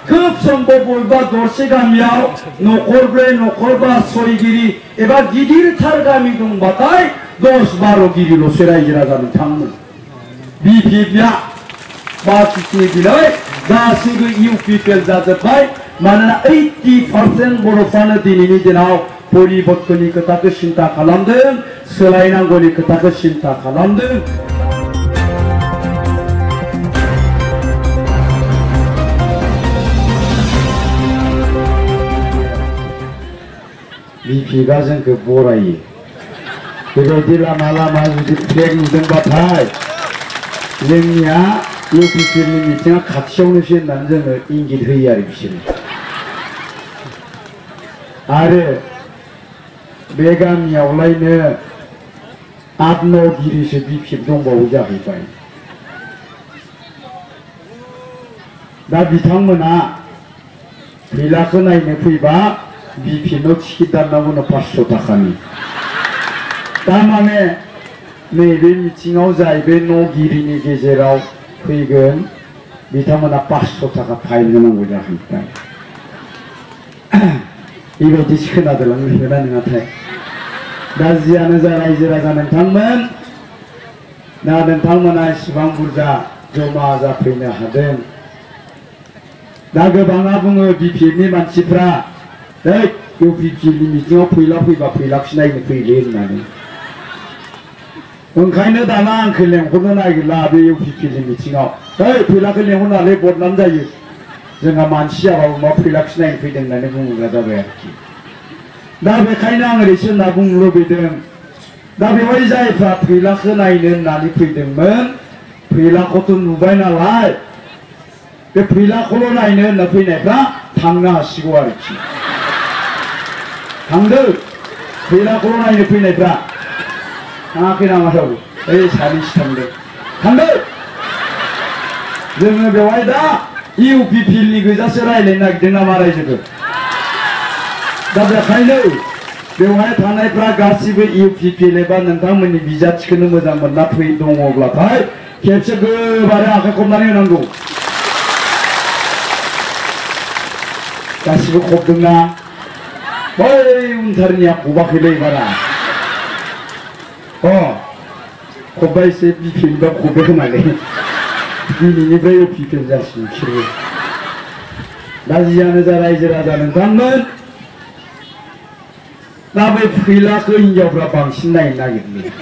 खोब सम्भब बबेबा दरसे गामियाव न'खरब्रै न'खरबा सयगिरि एबा गिदिरथार गामि दंबाथाय 10-12 गिरिल'सो रायजो राजा नोंथांमोन बिपिएफआ बाखिनि बिलाय गासैबो इउपिपिएल जाजोब्बाय मानोना 80% बर'फ्रानो दिनैनि दिनाव परिबर्तननि खोथाखौ सिन्ता खालामदों सोलायनांगौनि खोथाखौ सिन्ता खालामदों बिपिएफआ जोंखौ बरायो बेबायदि लामा लामा जुदि फ्लेग नुदोंबाथाय जोंनिया इउपिपिएलनि मिटिंआ खाथियावनोसो होननानै जोङो इंगित होयो आरो बिसोरो आरो बे गामियावलायनो 8-9 गिरिसो बिपिएफ दंबावो जाहैबाय दा बिथांमोना फैलाखौ नायनो फैबा बिपिएफआव टिकेट दाननांगौनो 500 थाखानि तारमाने नैबे मिटिंआव जाय बे 9 गिरिनि गेजेराव फैगोन बिथांमोना 500 थाखा फाइन होनांगौ जाहैबाय बेबायदिसो खोनादों नंगौना नङाथाय दा जियानो जा रायजो राजा नोंथांमोन दा नोंथांमोना इसिबां बुरजा जमा जाफैनो हादों दा गोबाङा बुङो बिपिएफनि मानसिफ्रा इउपिपिएलनि मिटिंआव फैबा फैलाखौ नायनो फैले होननानै ओंखायनो दाना आंखौ लेंहरनो नागिरला बे इउपिपिएलनि मिटिंआव फैलाखौ लेंहरनानै बदनाम जायो जोंहा मानसि जाबाबो मा फैलाखौ नायनो फैदों होननानै बुङोब्ला जाबाय आरोखि दा बेखायनो आं ओरैसो होनना बुंनो लुबैदों दा बेवहाय जायफ्रा फैलाखौ नायनो होननानै फैदोंमोन फैलाखौथ' नुबाय नालाय बे फैलाखौल' नायनो होनना फैनायफ्रा थांनो हासिगौ आरोखि थांदो फैलाखौल' नायनो फैनायफ्रा थाङाखै नामा थाव सानैसो थांदो जोङो बेवहाय दा इउपिपिएलनि गोजासो रायज्लायनो नागिरदों नामा रायजोखौ दा बेखायनो बेवहाय थानायफ्रा गासिबो इउपिपिएल एबा नोंथांमोननि बिजाथिखौनो मोजां मोनना दङब्लाथाय खेबसे गोबारै आखाइ खबनानै होनांगौ गासिबो खबदोंना बै उनथारनिया खबाखैलै बारा खब्बाय एसे बिपिएलबा खबो खोमालै दिनैनिफ्राय इउपिपिएल जासिगोन बिसोरबो दा जियानो जा रायजो राजा नोंथांमोन दा बे फैलाखौ हिनजावफ्रा बांसिन नायनो नागिरदों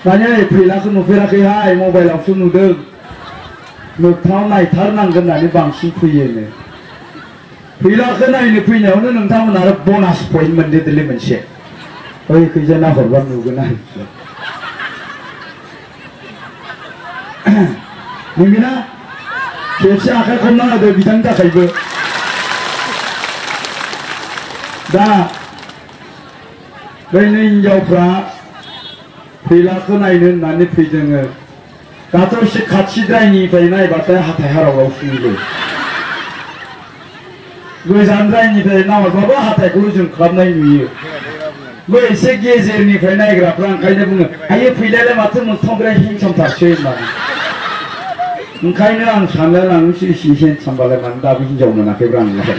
दानिया फैलाखौ नुफेराखैहाय मबाइलावसो नुदों मोगथाङाव नायथारनांगोन होननानै बांसिन फैयोनो फैलाखौ नायनो फैनायावनो नोंथांमोना आरो बनास पइन्ट मोनदेरदोंलै मोनसे खैजा नाहरबा नुगोन आरोखि नंगौना खेबसे आखाइ खबना होदो बिथांनि थाखायबो दा बैनो हिनजावफ्रा फैलाखौ नायनो होननानै फैदों दाथ' एसे खाथिद्रायनिफ्राय नायबाथाय हाथाय हारावआव फैयो गोजानद्रायनिफ्राय नाहरबाबो हाथायखौल' जों खालामनाय नुयो बै एसे गेजेरनिफ्राय नायग्राफ्रा ओंखायनो बुङो आयो फैलायालाय माथो मोगथांनिफ्राय हिनजावथारसै होननानै ओंखायनो आं सानलाय लाङोसो एसे हेन्डसामबालाय मानो दाबो हिनजाव मोनाखैब्रा आंलाय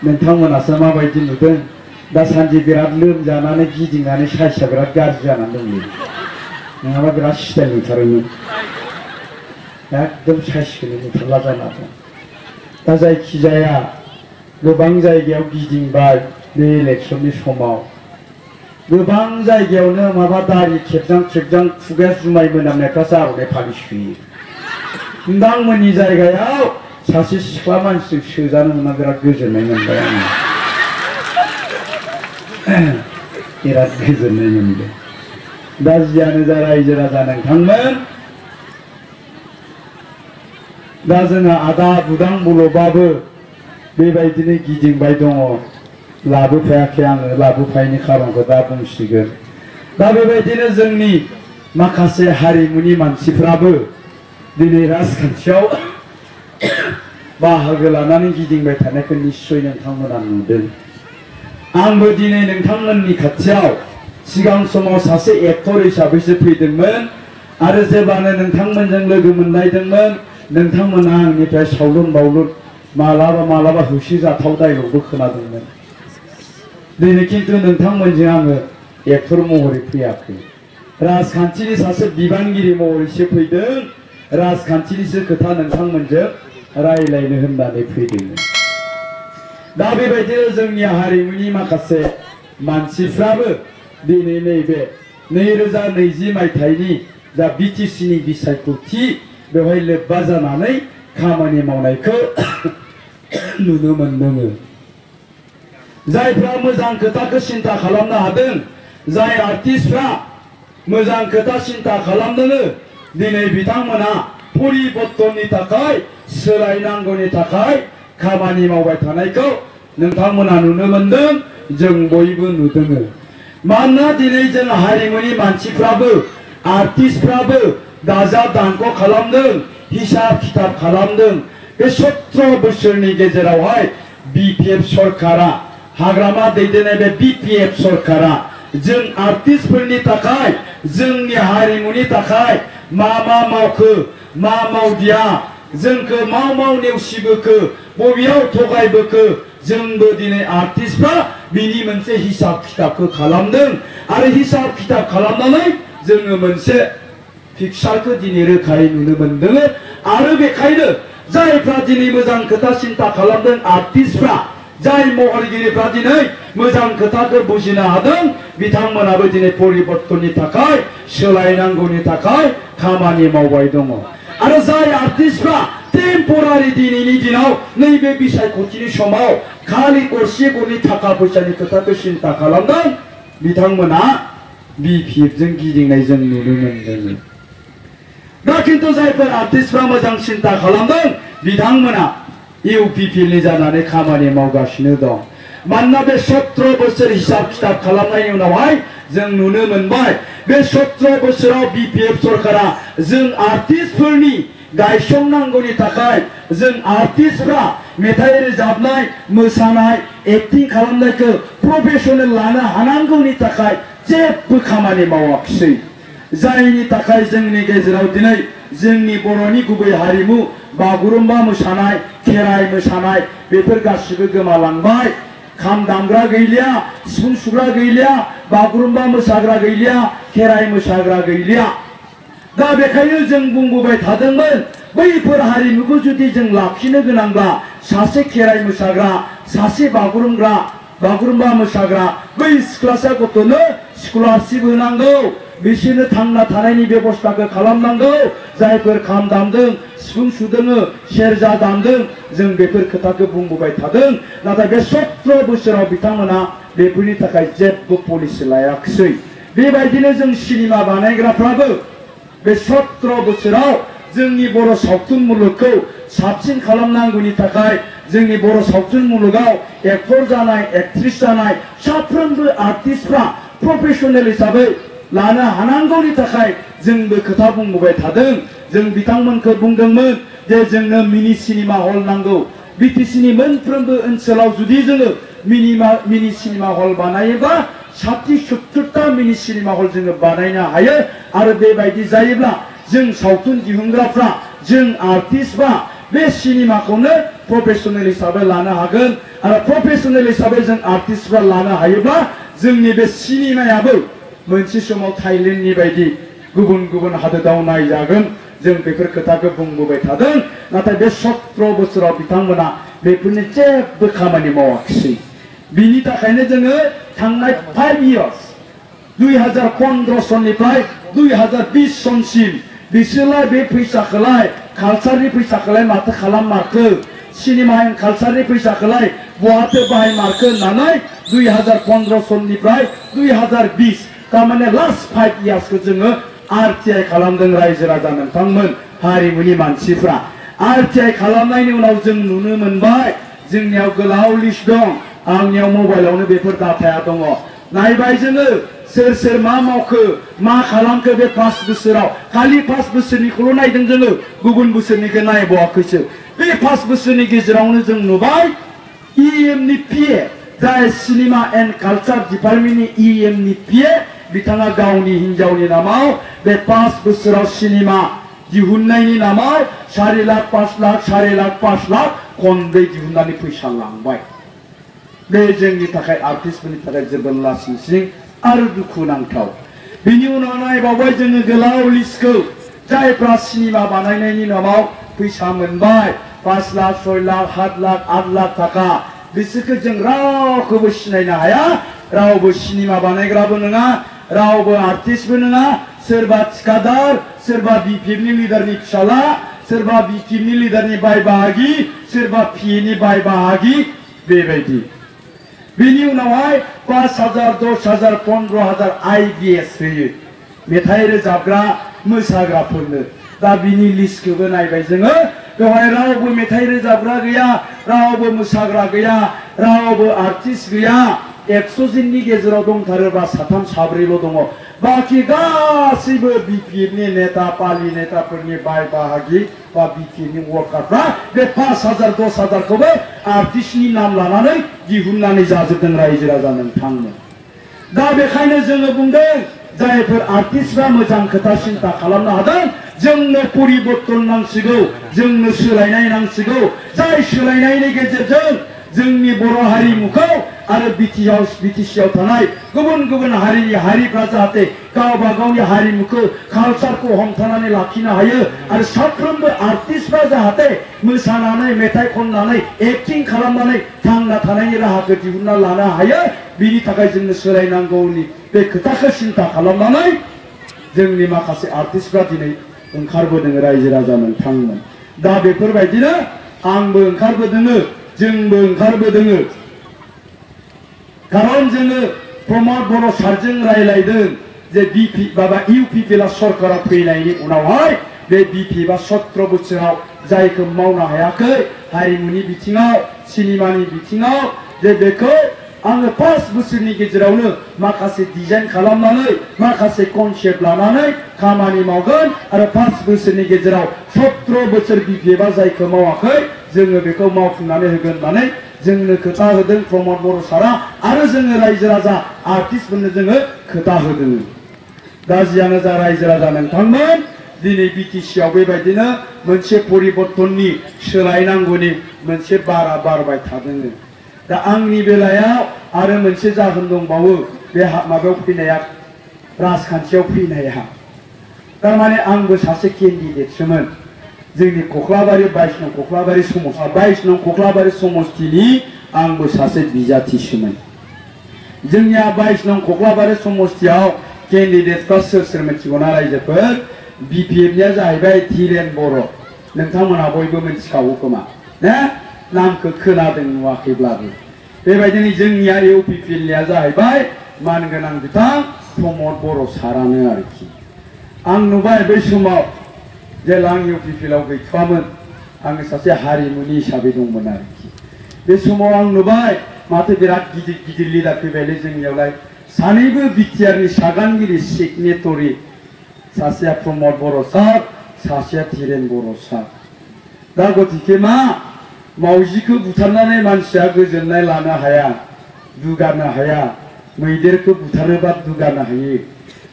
नोंथांमोनासो माबायदि नुदों दासान्दि बिराद लोमजानानै गिदिंनानै साइसआ बिराद गाज्रि जानानै दंलै नङाबा बिराद स्टाइल नुथारोमोन एकदम साइसखौनो नुथारला जाना दं दा जायखिजाया गोबां जायगायाव गिदिंबाय बे इलेक्सननि समाव गोबां जायगायावनो माबा दारि खेबजां खेबजां खुगाया जुमाय मोनामनायफ्रासो आर'नाइ फालि सुयो नोंथांमोननि जायगायाव सासे सिख्ला मानसिजों सोजानो मोना बिराद गोजोननाय मोनबाय आङो बिराद गोजोननाय मोनदों दा जियानो जा रायजो राजा नोंथांमोन दा जोंहा आदा बुदां बल'बाबो बेबायदिनो गिदिंबाय दङ लाबोफायाखै आङो लाबोफायैनि खारनखौ दा बुंसिगोन दा बेबायदिनो जोंनि माखासे हारिमुनि मानसिफ्राबो दिनै राजखान्थियाव बाहागो लानानै गिदिंबाय थानायखौ निस्सय नोंथांमोना नुदों आंबो दिनै नोंथांमोननि खाथियाव सिगां समाव सासे एक्टर हिसाबैसो फैदोंमोन आरो जेब्लानो नोंथांमोनजों लोगो मोनलायदोंमोन नोंथांमोना आंनिफ्राय सावलुन बावलुन मालाबा मालाबा होसि जाथाव दायलगबो खोनादोंमोन दिनै खिन्थु नोंथांमोनजों आङो एक्टर महरै फैयाखै राजखान्थिनि सासे बिबानगिरि महरैसो फैदों राजखान्थिनिसो खोथा नोंथांमोनजों रायलायनो होननानै फैदों दा बेबायदिनो जोंनि हारिमुनि माखासे मानसिफ्राबो दिनै नैबे 2020 मायथाइनि जा बिटिसिनि बिसायख'थि बेवहाय लोब्बा जानानै खामानि मावनायखौ नुनो मोनदों जायफ्रा मोजां खोथाखौ सिन्था खालामनो हादों जाय आर्टिस्टफ्रा मोजां खोथा सिन्था खालामदों दिनै बिथांमोना परिबर्तननि थाखाय सोलायनांगौनि थाखाय खामानि मावबाय थानायखौ नोंथांमोना नुनो मोनदों जों बयबो नुदों मानोना दिनै जों हारिमुनि मानसिफ्राबो आर्टिस्टफ्राबो दाजाब दानख' खालामदों हिसाब खिथाब खालामदों बे 17 बोसोरनि गेजेरावहाय बिपिएफ सरकारा हाग्रामा दैदेननाय बे बिपिएफ सरकारा जों आर्टिस्टफोरनि थाखाय जोंनि हारिमुनि थाखाय मा मावखो मा मावदिया जोंखौ मा नेवसिबोखो बबेयाव थगायबोखो जोंबो दिनै आर्टिस्टफ्रा बिनि मोनसे हिसाब खिथाबखौ खालामदों आरो हिसाब खिथाब खालामनानै जोङो मोनसे पिक्चारखौ दिनै रोखायै नुनो मोनदों आरो बेखायनो जायफ्रा दिनै मोजां खोथा सिन्था खालामदों आर्टिस्टफ्रा जाय महरगिरिफ्रा दिनै मोजां खोथाखौ बुजिनो हादों बिथांमोनाबो दिनै परिबर्तननि थाखाय सोलायनांगौनि थाखाय खामानि मावबाय दङ आरो जाय आर्टिस्टफ्रा टेम्परारि दिनैनि दिनाव नैबे बिसायख'थिनि समाव खालि गरसे गरनै थाखा फैसानि खोथाखौ सिन्ता खालामदों बिथांमोना बिपिएफजों गिदिंनाय जों नुनो मोनदों दा खिन्थु जायफोर आर्टिस्टफ्रा मोजां सिन्ता खालामदों बिथांमोना इउपिपिएलनि जानानै खामानि मावगासिनो दं मानोना बे 17 बोसोर हिसाब खिथाब खालामनायनि उनावहाय जों नुनो मोनबाय बे 17 बोसोराव बिपिएफ सरकारा जों आर्टिस्टफोरनि गायसंनांगौनि थाखाय जों आर्टिस्टफ्रा मेथाइ रोजाबनाय मोसानाय एक्टिं खालामनायखौ प्रफेशनेल लानो हानांगौनि थाखाय जेबो खामानि मावाखिसै जायनि थाखाय जोंनि गेजेराव दिनै जोंनि बर'नि गुबै हारिमु बागुरुम्बा मोसानाय खेराइ मोसानाय बेफोर गासिबो गोमालांबाय खाम दामग्रा गैलिया सिफुं सुग्रा गैलिया बागुरुम्बा मोसाग्रा गैलिया खेराइ मोसाग्रा गैलिया दा बेखायनो जों बुंबोबाय थादोंमोन बैफोर हारिमुखौ जुदि जों लाखिनो गोनांब्ला सासे खेराइ मोसाग्रा सासे बागुरुम्बा मोसाग्रा बै सिख्लासा गथ'नो स्कलारशिप होनांगौ बिसोरनो थांना थानायनि बेबस्थाखौ खालामनांगौ जायफोर खाम दामदों सिफुं सुदों सेरजा दामदों जों बेफोर खोथाखौ बुंबोबाय थादों नाथाय बे 17 बोसोराव बिथांमोना बेफोरनि थाखाय जेबो पलिसि लायाखिसै बेबायदिनो जों सिनेमा बानायग्राफ्राबो बे 17 बोसोराव जोंनि बर' सावथुन मुलुगखौ साबसिन खालामनांगौनि थाखाय जोंनि बर' सावथुन मुलुगाव एक्टर जानाय एक्ट्रेस जानाय साफ्रोमबो आर्टिस्टफ्रा प्रफेशनेल हिसाबै लानो हानांगौनि थाखाय जोंबो खोथा बुंबोबाय थादों जों बिथांमोनखौ बुंदोंमोन जे जोंनो मिनि सिनेमा हल नांगौ बिटिसिनि मोनफ्रोमबो ओनसोलाव जुदि जोङो मिनि सिनेमा हल बानायोबा 60-70टा मिनि सिनेमा हल जोङो बानायनो हायो आरो बेबायदि जायोब्ला जों सावथुन दिहुनग्राफ्रा जों आर्टिस्टफ्रा बे सिनेमाखौनो प्रफेशनेल हिसाबै लानो हागोन आरो प्रफेशनेल हिसाबै जों आर्टिस्टफ्रा लानो हायोब्ला जोंनि बे सिनेमायाबो मोनसे समाव थाइलेण्डनि बायदि गुबुन हादोराव नायजागोन जों बेफोर खोथाखौ बुंबोबाय थादों नाथाय बे 17 बोसोराव बिथांमोना बेफोरनि जेबो खामानि मावाखिसै बिनि थाखायनो जोङो थांनाय 5 years 2015 सननिफ्राय 2020 सनसिम बिसोरलाय बे फैसाखौलाय कालचारनि फैसाखौलाय माथो खालाममारखो सिनेमा एन्ड कालचारनि फैसाखौलाय बहाथो बाहायमारखो होननानै 2015 सननिफ्राय 2020 तारमाने लास्ट 5 years को जोङो आरटीआई खालामदों रायजो राजा नोंथांमोन हारिमुनि मानसिफ्रा आरटीआई खालामनायनि उनाव जों नुनो मोनबाय जोंनियाव गोलाव लिस्ट दं आंनियाव मबाइलावनो बेफोर डाटाया दङ नायबाय जोङो सोर मा मावखो मा खालामखो बे 5 बोसोराव खालि 5 बोसोरनिखौल' नायदों जोङो गुबुन बोसोरनिखौ नायबावाखैसो बे 5 बोसोरनि गेजेरावनो जों नुबाय इएमनि पिए जाय सिनेमा एन्ड कालचार डिपार्टमेन्टनि इएमनि पिए बिथाङा गावनि हिन्जावनि नामाव बे 5 बोसोराव सिनेमा दिहुननायनि नामाव 4 लाख 5 लाख 4 लाख 5 लाख खनब्रै दिहुननानै फैसा लांबाय बे जोंनि थाखाय आर्टिस्टफोरनि थाखाय जोबोद लासिंसिं आरो दुखुनांथाव बिनि उनाव नायबावबाय जोङो गोलाव लिस्टखौ जायफ्रा सिनेमा बानायनायनि नामाव फैसा मोनबाय 5 लाख 6 लाख 7 लाख 8 लाख थाखा बिसोरखौ जों रावखौबो सिनायनो हाया रावबो सिनेमा बानायग्राबो नङा रावबो आर्टिस्टबो नङा सोरबा थिकादार सोरबा बिपिएफनि लिडारनि फिसाला सोरबा बिटिएमनि लिडारनि बाय बाहागि सोरबा पिएनि बाय बाहागि बेबायदि बिनि उनावहाय 5,000 10,000 15,000 आइडिएस होयो मेथाइ रोजाबग्रा मोसाग्राफोरनो दा बिनि लिस्टखौबो नायबाय जोङो बेवहाय रावबो मेथाइ रोजाबग्रा गैया रावबो मोसाग्रा गैया रावबो आर्टिस्ट गैया 100 जननि गेजेराव दंथारोबा 3 4 दङ बाखि गासैबो बिपिएफनि नेता पार्टी नेताफोरनि बाय बाहागि बा बिपिएफनि वर्कारफ्रा बे 5,000 10,000 खौबो आर्टिस्टनि नाम लानानै दिहुननानै जाजोबदों रायजो राजा नोंथांमोन दा बेखायनो जोङो बुंदों जायफोर आर्टिस्टफ्रा मोजां खोथा सिन्था खालामनो हादों जोंनो परिबर्तन नांसिगौ जोंनो सोलायनाय नांसिगौ जाय सोलायनायनि गेजेरजों जोंनि बर' हारिमुखौ आरो बिटिसिआव थानाय गुबुन गुबुन हारिनि हारिफ्रा जाहाथे गावबा गावनि हारिमुखौ कालचारखौ हमथानानै लाखिनो हायो आरो साफ्रोमबो आर्टिस्टफ्रा जाहाथे मोसानानै मेथाइ खननानै एक्टिं खालामनानै थांना थानायनि राहाखौ दिहुनना लानो हायो बिनि थाखाय जोंनो सोलायनांगौनि बे खोथाखौ सिन्था खालामनानै जोंनि माखासे आर्टिस्टफ्रा दिनै ओंखारबोदों रायजो राजा नोंथांमोन दा बेफोरबायदिनो आंबो ओंखारबोदों जोंबो ओंखारबोदों खारन जोङो प्रमद बर' सारजों रायलायदों जे बिपि बाबा इउपिपिएल सरकारा फैनायनि उनावहाय बे बिपिएफआ 17 बोसोराव जायखौ मावनो हायाखै हारिमुनि बिथिङाव सिनेमानि बिथिङाव जे बेखौ आङो 5 बोसोरनि गेजेरावनो माखासे डिजाइन खालामनानै माखासे कनसेप्ट लानानै खामानि मावगोन आरो 5 बोसोरनि गेजेराव 17 बोसोर बिपिएफआ जायखौ मावाखै जोङो बेखौ मावफुंनानै होगोन होननानै जोंनो खोथा होदों प्रमद बर' सारा आरो जोङो रायजो राजा आर्टिस्टफोरनो जोङो खोथा होदों दा जियानो जा रायजो राजा नोंथांमोन दिनै बिटिसिआव बेबायदिनो मोनसे परिबर्तननि सोलायनांगौनि मोनसे बारा बारबाय थादों दा आंनि बेलायाव आरो मोनसे जाहोन दंबावो बे माबायाव फैनाया राजखान्थियाव फैनाया थारमाने आंबो सासे केन्डिडेटसोमोन जोंनि कक्लाबारि 22 नं कक्लाबारि समस्ति 22 नं कक्लाबारि समस्तिनि आंबो सासे बिजाथिसोमोन जोंनिया 22 नं कक्लाबारि समस्तियाव केन्डिडेटफ्रा सोर मिथिगौना रायजोफोर बिपिएफनिया जाहैबाय धीरेन बर' नोंथांमोना बयबो मिथिखागौ खोमा ना नामखौ खोनादों नुवाखैब्लाबो बेबायदिनो जोंनिया इउपिपिएलनिया जाहैबाय मानगोनां बिथां प्रमद बर' सारानो आरोखि आं नुबाय बै समाव जेला आं इउपिपिएलआव गैथ'वामोन आङो सासे हारिमुनि हिसाबै दंमोन आरोखि बे समाव आं नुबाय माथो बिराद गिदिर गिदिर लिडार फैबायलै जोंनियावलाय सानैबो बिटिआरनि सागानगिरि सिगनेटरि सासेया प्रमद बर' सार सासेया धीरेन बर' सार दा गतिके मा मावजिखौ बुथारनानै मानसिया गोजोननाय लानो हाया दुगानो हाया मैदेरखौ बुथारोबा दुगानो हायो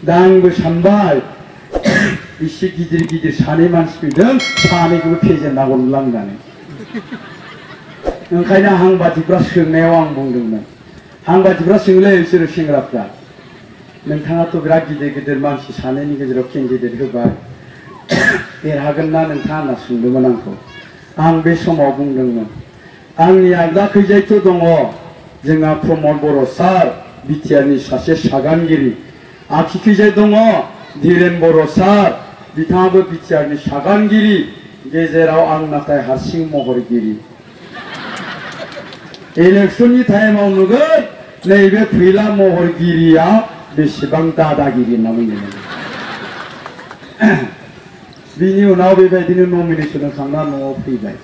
दा आंबो सानबाय इसे गिदिर गिदिर सानै मानसि फैदों सानैखौबो फेजेननांगौ होननानै ओंखायनो हांबादिफ्रा सोंनायाव आं बुंदोंमोन हांबादिफ्रा सोंलै बिसोरो सेंग्राफ्रा नोंथाङाथ' बिराद गिदिर गिदिर मानसि सानैनि गेजेराव केन्डिडेट होबाय देरहागोन ना नोंथाङा होनना सोंदोंमोन आंखौ आं बे समाव बुंदोंमोन आंनि आगदाखैजायथ' दङ जोंहा प्रमद बर' सार बिटिआरनि सासे सागानगिरि आखिखैजाय दङ धीरेन बर' सार बिथाङाबो बिटिआरनि सागानगिरि गेजेराव आं नाथाय हारसिं महरगिरि इलेक्शननि टाइमाव नुगोन नैबे फैला महरगिरिया बेसेबां दादागिरि होनना बुंदोंमोन बिनि उनाव बेबायदिनो नमिनेसन होखांना न'आव फैबाय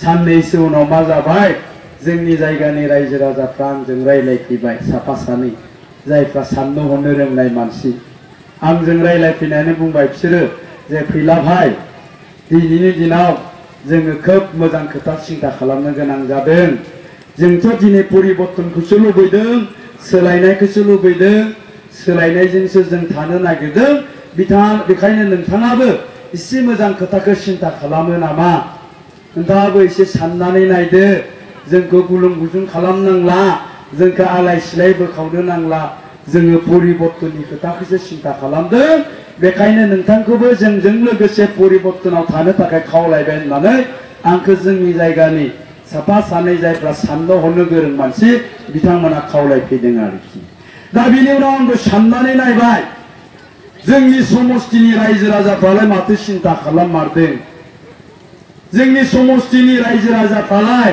साननैसो उनाव मा जाबाय जोंनि जायगानि रायजो राजाफ्रा आंजों रायलायफैबाय साफा सानै जायफ्रा साननो हनो रोंनाय मानसि आंजों रायलायफैनानै बुंबाय बिसोरो जे फैला भाई दिनैनि दिनाव जोङो खोब मोजां खोथा सिन्था खालामनो गोनां जादों जोंथ' दिनै परिबर्तनखौसो लुबैदों सोलायनायखौसो लुबैदों सोलायनायजोंसो जों थानो नागिरदों बेखायनो नोंथाङाबो एसे मोजां खोथाखौ सिन्था खालामो नामा नोंथाङाबो एसे साननानै नायदो जोंखौ गुलुं गुजुं खालामनांला जोंखौ आलाय सिलाय बोखावनो नांला जोङो परिबर्तननि खोथाखौसो सिन्था खालामदों बेखायनो नोंथांखौबो जोंजों लोगोसे परिबर्तनाव थानो थाखाय खावलायबाय होननानै आंखौ जोंनि जायगानि साफा सानै जायफ्रा साननो हनो गोरों मानसि बिथांमोना खावलायफैदों आरोखि दा बिनि उनाव आंबो साननानै नायबाय जोंनि समष्टिनि रायजो राजाफ्रालाय माथो सिन्था खालाममारदों जोंनि समष्टिनि रायजो राजाफ्रालाय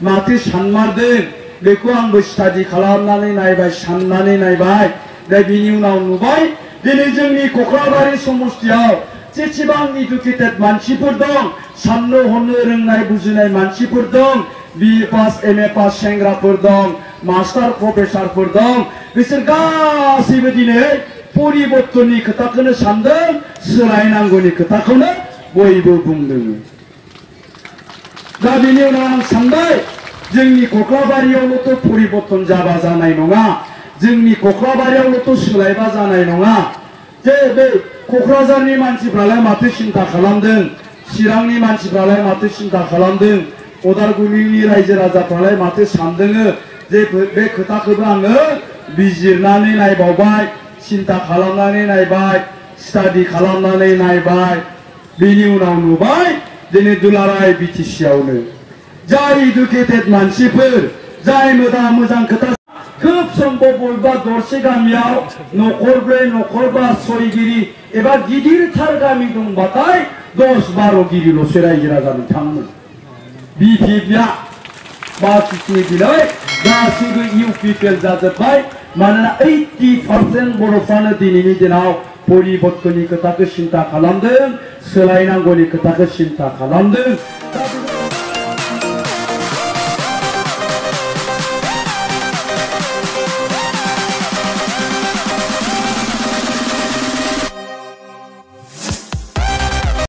माथो सानमारदों बेखौ आंबो स्टाडि खालामनानै नायबाय साननानै नायबाय दा बिनि उनाव नुबाय दिनै जोंनि कक्राझार समष्टियाव जेसेबां इडुकेटेड मानसिफोर दं साननो हनो रोंनाय बुजिनाय मानसिफोर दं BA पास MA पास सेंग्राफोर दं मास्टार प्रफेसारफोर दं बिसोर गासैबो दिनै परिबर्तननि खोथाखौनो सानदों सोलायनांगौनि खोथाखौनो बयबो बुंदों दा बिनि उनाव आं सानबाय जोंनि कक्राझारियावल'थ' परिबर्तन जाबा जानाय नङा जोंनि कक्राझारियावल'थ' सोलायबा जानाय नङा जे बे कक्राझारनि मानसिफ्रालाय माथो सिन्था खालामदों चिरांनि मानसिफ्रालाय माथो सिन्था खालामदों उदालगुरिनि रायजो राजाफ्रालाय माथो सानदों जे बे खोथाखौबो आङो बिजिरनानै नायबावबाय सिन्था खालामनानै नायबाय स्टाडि खालामनानै नायबाय बिनि उनाव नुबाय दिनै दुलाराय BTC आवनो जाय इडुकेटेड मानसिफोर जाय मोजां खोथा खोब सम्भब बबेबा दरसे गामियाव न'खरब्रै न'खरबा सयगिरि एबा गिदिरथार गामि दंबाथाय 10-12 गिरिल'सो रायजो राजा नोंथांमोन BPPया बाखिनि दिनै गासैबो UPPL जाजोब्बाय मानोना 80% बर'फ्रानो दिनैनि दिनाव परिबर्तननि खोथाखौ सिन्था खालामदों सोलायनांगौनि खोथाखौ सिन्था खालामदों